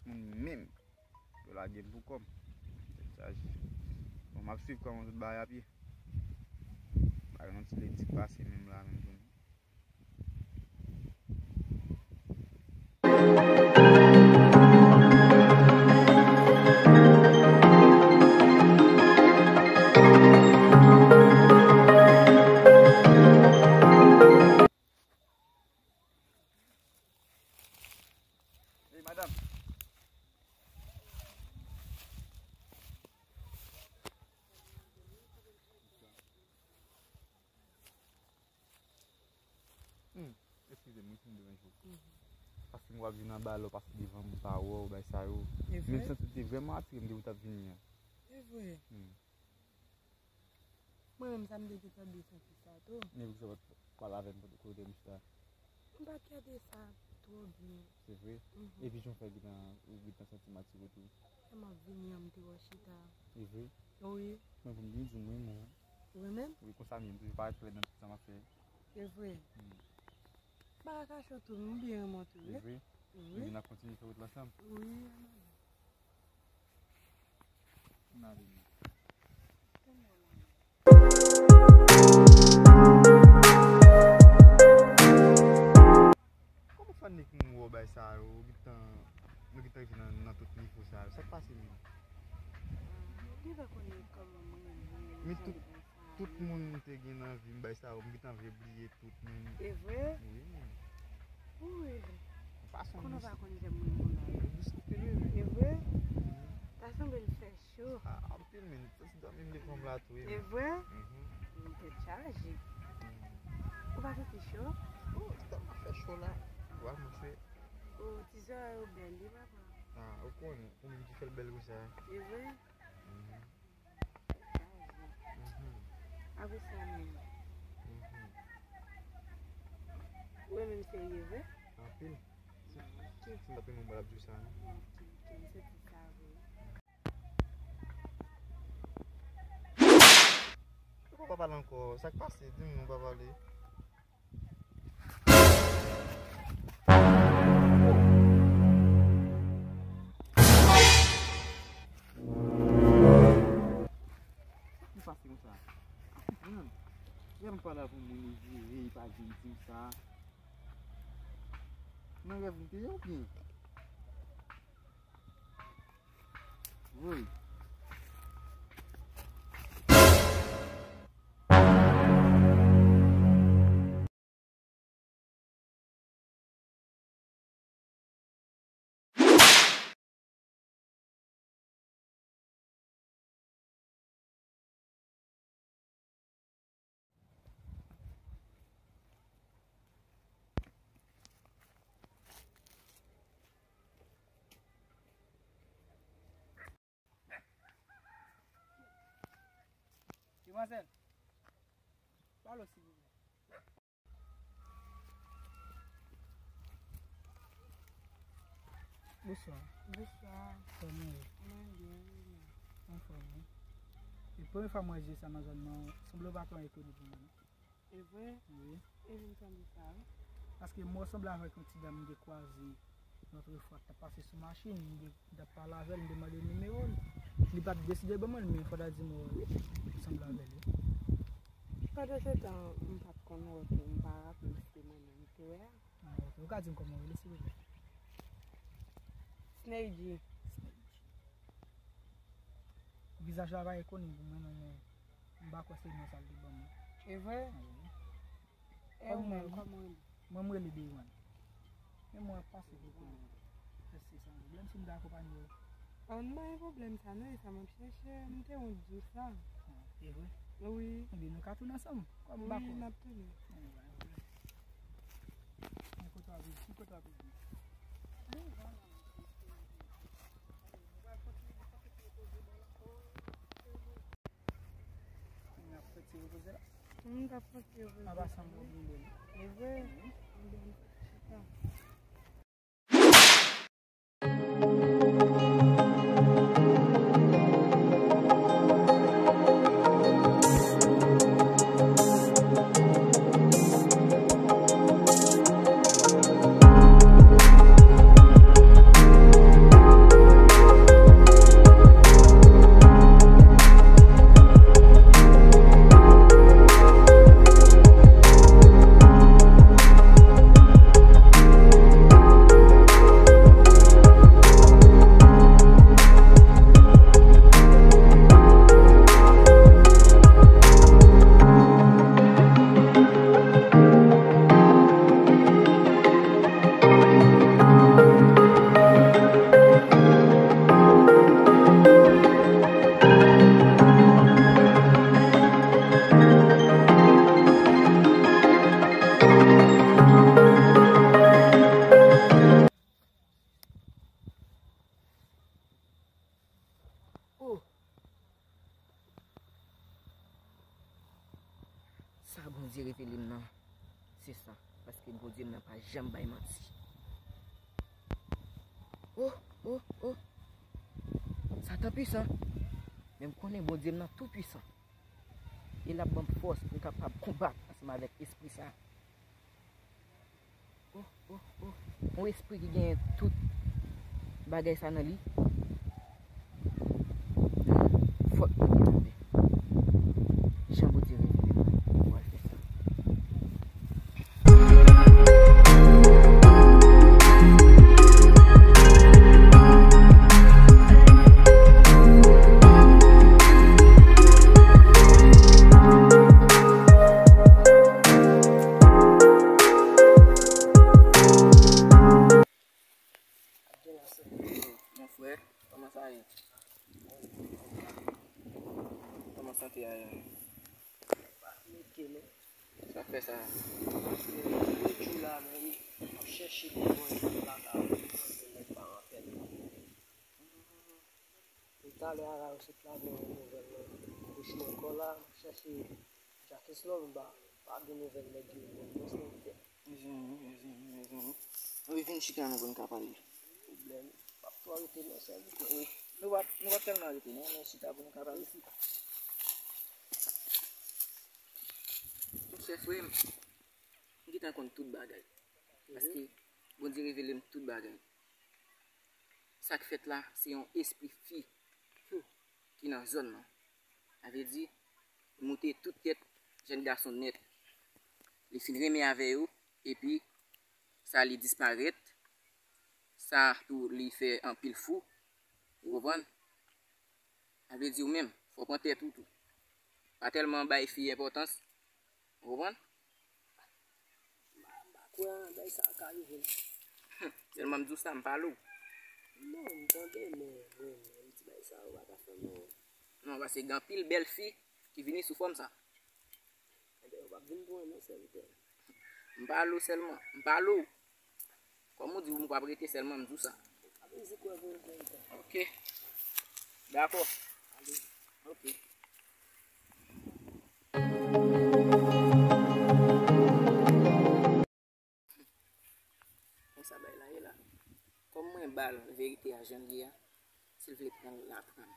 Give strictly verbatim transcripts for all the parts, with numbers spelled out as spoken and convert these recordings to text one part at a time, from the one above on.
Moun menm. Yo lage m pou kò m. Tèt chaje. Bon, m ap swiv kòman tout bagay ap ye. Bagay yon ti ledi k pase menm la, menm jounen. Ey, madanm. Hmm, eskize m, wi, si m deranje w. Mhm. Paske m wè w ap vin anba, lè w pase devan m, m pa wè w, bagay sa yo. E vre? Men m santi w te vrèman atire m depi w t ap vini an. E vre? Hmm. Mwen menm, sa m te gentan de santi sa tou. Men poukisa w pa t pale avè m kote, kote m chita? M pa t gade sa twò byen. Se vre? Mhm. Epi jan w fè gentan, ou gentan santi m atire w tou. Lè m ap vini an, m te wè w chita. E vre? Wi. Mwen, pou m byen di w, m renmen w. Ou renmen m? Wi, konsa m ye, m toujou parèt klè nan tout sa m ap fè. E vre? Hmm. M pa ka kache w tou, m byen renmen w tou, wi. E vre? Wi. Epi n ap kontinye fè wout la ansanm? Wi. N ale. Kòman fanik m wè w bay sa yo, ou gentan, nou gentan rive nan, nan tout nivo sa yo. Sa k pase menm? Ou gentan konnen kòman mwen, mwen, men tout, tout moun te gen nan vi m bay sa yo, m gentan vle bliye tout moun. E vre? Wi. Wi. Konnen w pa konn jan mwen moun la. Li bouske anpil, wi. E vre? Mhm. Ta sanble l fè cho. A, anpil, men. Sa ti dòmi m devan m la tou, wi. E vre? Mhm. Mwen tèt chaje. Mhm. Ou pa santi cho? O, li tèlman fè cho la. Wa, monchè. O, ti zòrèy ou bèl, wi, papa. A, ou konnen, ou menm ki fè l bèl konsa. E vre? Mhm. Mhm. Apre sa menm. Mhm. Ou menm serye vre? Anpil. Si, si m pa te renmen w, m pa t ap di w sa, non. Ok, ok, m santi sa vre. Ou pa pale ankò, sa k pase? Di m non, ou pa pale. Sa k pase konsa? A konprann. Lè m pale avè yon moun, li vire, li pa vin di m sa. Nan rèv m te ye oubyen? Woy. Demwazèl, pale silvouplè. Bonswa. Bonswa. Kòman w ye? Mwen byen, wi. Anfòm, wi. E premye fwa mwen wè zye sa nan zòn nan, sanble w pa twò enkoni pou mwen, non. E vre? Wi. E vin sanble sa, wi. Paske m wè w sanble avèk yon ti dam m te kwaze lòt fwa, t ap pase sou machin, m te, m t ap pale avè l, m te mande l nimewo l. Li pa t deside ban mwen l, men fò w ta di m w sanble avè l, wi. Pandan se tan, m pa t konn wè w tou, m pa raple m si se mwen menm ki te wè a. A, ok. Ou ka di m kòman w rele, silvouplè? Sneyji. Sneyji. Vizaj la pa enkoni pou mwen, non, men m pa kwè se non sa l te ban mwen. E vre? Wi. E ou menm, kòman w rele? Mwen, m rele Deywan. Men mwen ap pase kote w. Èske se yon pwoblèm si m ta akonpanye w? O, m pa gen pwoblèm sa non, e sa m ap chèche, m te wont di w sa. A, e vre? Wi. Ebyen, nou ka tounen ansanm, kòm m pa kwè w. Wi, n ap tounen. Ebyen, pa gen pwoblèm. Men kote w ap viv? Ki kote w ap viv? Devan la. N ap fè ti repoze la. M t ap fè ti repoze. Anba sanm ou byen bèl. E vre? Wi. Anben, chita. Bondye revele m nan, se sa. Paske Bondye m nan pa janm bay manti. Oh, oh, oh. Satan pwisan. Men m konnen Bondye m nan tou pwisan. E l ap ban m fòs pou m kapab konbat ansanm avèk espri sa. Oh, oh, oh. Yon espri ki genyen tout bagay sa nan li. Fòk mwen gen lapè. Jan Bondye revele mwen, mwen pral fè sa. Mon frè, kòman sa ye? Kòman sante a ye? Pa mete non. Sa fè sa? Paske de jou la menm, m ap chèche pou mwen, m pa ka wè nèg pa anpèl. E talè a la, yo sot lage yon nouvèl nan bouch mwen ankò la, m ap chèche Jacques Love, m pa, pa gen nouvèl nèg yo, bon, bon, se yon tèt. Mezanmi, mezanmi, mezanmi. Wi, vin chita non pou n ka pale. Pwoblèm. P ap twò rete non, sèvitè. Wi. Nou p ap, nou p ap tèlman rete non, men chita pou nou ka pale. Monchè, frè m, m gentan konn tout bagay. Paske Bondye revele m tout bagay. Sa k fèt la, se yon espri fi ki nan zòn nan. Sa vle di, li moute tout tèt jèn gason nèt. Li fin renmen avè yo, epi sa li disparèt, sa tou li fè anpil fou, ou konprann? Sa vle di ou menm, fò w pran tèt ou tou. Pa tèlman bay fi enpòtans, ou konprann? M pa, m pa kwè bagay sa ka rive m. Sèlman m di w sa, m pale w. Non, m tande, men, men, men, m di bagay sa yo pa ka fè m non. Non, paske gen anpil bèl fi ki vini sou fòm sa. Enben, yo p ap vin pou mwen non, sèvitè. M pale w sèlman, m pale w. Kòm ou di w, m p ap rete sèlman, m di w sa. Ap rizik wè pou l fè tan. Ok. Dakò. Ale. Ok. Konsa bagay la ye la. Kòm mwen ba l verite a jan l ye a, si l vle pran l, l a pran l.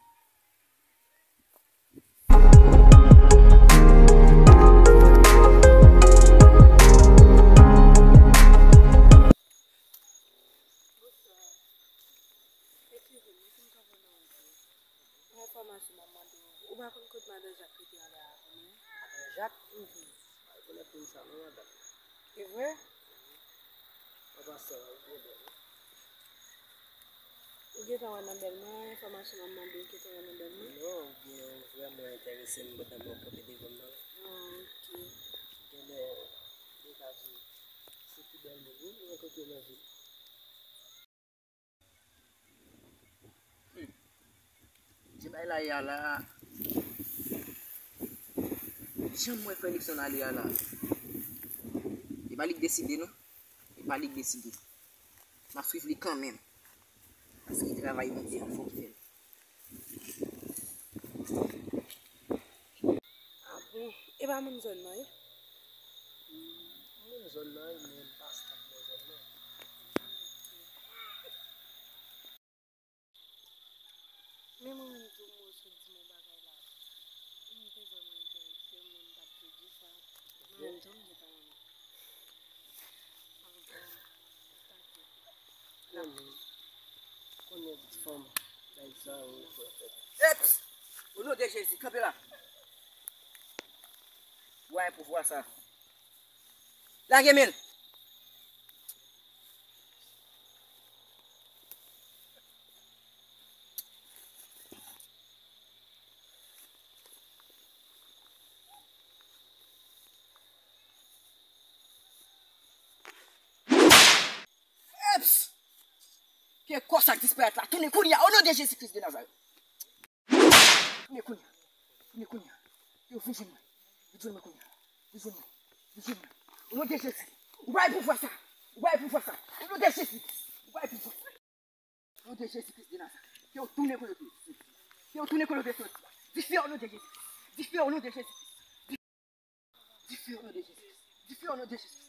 Bonswa. Eskize m, wi, si m kanpe nan yon kou. Yon enfòmasyon m ap mande w. Ou pa konn kot madan Jak rete anlè a, non? Madan Jak? Mhm. Ay, konnen pou sa, non, madanm. E vre? An pasan, ou byen bèl, wi. Ou gentan wè nan bèl mwen, enfòmasyon m ap mande w, ou gentan wè nan bèl mwen? Non, ou byen, ou vrèman enterese m pandan mwen kanpe devan m nan. Ah, ok. Genlè, yo ka di, se pi bèl moun, wi, mwen rankontre nan vi m. Hmm. Jan bagay la ye a la. Jan m wè frè Nixon ale a la. E pa li k deside non. E pa li k deside. M ap swiv li kanmenm. Paske travay Bondye an fòk fè l. Ah bon? E pa moun zòn nan ye? Moun zòn nan ye, men m pa stap nan zòn nan. Men mwen menm tou, mwen sot di m yon bagay la. M te vrèman enterese, mwen m t ap tou di sa. Mwen menm tou, m gentan renmen. Anben, tanpri. Konnen, konnen ti fanm, nèg sa yo, yo fè fèt. Eps! O non de Jezi, kanpe la! Wa e pouvwa sa. Lage men l! Eps! Ke kò sa k disparèt la tounen kounye a, o non de Jezi Kris de Nazarèt. Tounen kounye a. Tounen kounye a. Yo vin jwenn mwen. Vin jwenn mwen kounye a. Vin jwenn mwen. Vin jwenn mwen. O non de Jezi. Ou bay pouvwa sa. Ou bay pouvwa sa. O non de Jezi. Ou bay pouvwa sa. O non de Jezi Kris de Nazarèt. Ke yo tounen kote yo te soti. Ke yo tounen kote yo te soti. Dife o non de Jezi. Dife o non de Jezi. Dife o non de Jezi. Dife o non de Jezi.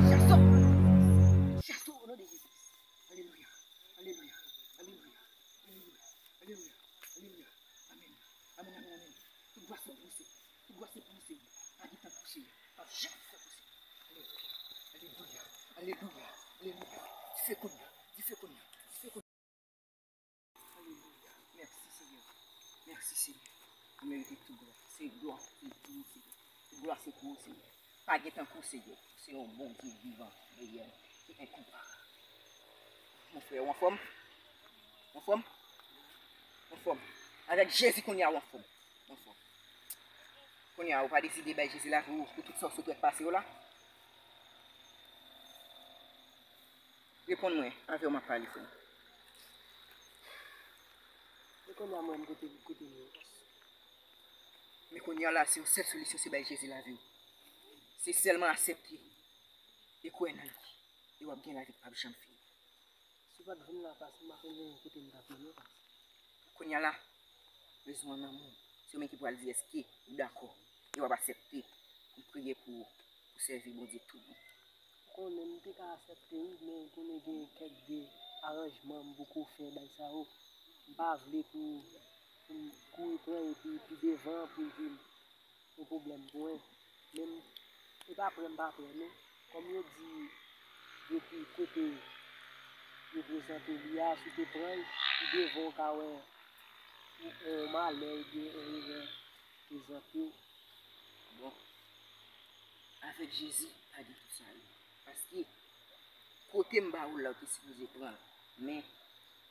Chache w. Chache w o non de Jezi. Alelouya. Alelouya. Alelouya. Alelouya. Alelouya. Alelouya. Amèn. Amèn, amèn, amèn. Tout glwa se pou ou, Senyè. Tout glwa se pou ou, Senyè. Pa gen tankou Senyè. Pa janm fè pou Senyè. Alelouya. Alelouya. Alelouya. Alelouya. Dife kounye a. Dife kounye a. Dife kounye a. Alelouya. Mèsi, Senyè. Mèsi, Senyè. Ou merite tout glwa. Se glwa, se pou ou, Senyè. Tout glwa, se pou ou, Senyè. Pa gen tankou, Senyè. Ou se yon Bondye vivan, reyèl, ki enkonparab. Mon frè, ou anfòm? Ou anfòm? Ou anfòm? Avèk Jezi kounye a, ou anfòm? Ou anfòm? Kounye a, ou pa deside bay Jezi lavi w pou tout sa w sot wè k pase yo la? Reponn mwen, avè w m ap pale, frè m. Men kounye a, mwen, kote, kote m ye, pastè? Men kounye a la, se yon sèl solisyon, se bay Jezi lavi w. Se sèlman aksepte e kwè nan li. E w ap gen lavi k p ap janm fini. Si w pa t vin la, pastè, m pa konn kote m t ap ye non, pastè. Kounye a la, rezon an nan men w. Se ou menm ki pral di èske ou dakò e w ap aksepte pou m priye pou ou, pou sèvi Bondye tout bon. Ou konnen m te ka aksepte wi, men konnen gen kèk de aranjman m poko fè bay sa yo. M pa vle pou, pou m kouri pran epi pi devan pou l vin yon pwoblèm pou mwen. Men m, e pa prè m pa prè non. Kòm yo di, depi kote yo prezante li a, si w te pran l, pi devan w ka wè yon, yon malè oubyen yon erè prezante w. Bon, avèk Jezi, pa gen tout sa yo. Paske, kote m ba ou la, ou te sipoze pran l. Men,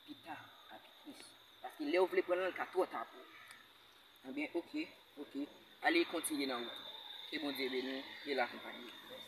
pita, pa pi tris. Paske lè w vle pran l, l ka twò ta pou ou. Ebyen, oke, oke. Ale kontinye nan wout ou. Ke Bondye beni w e l akonpaye w.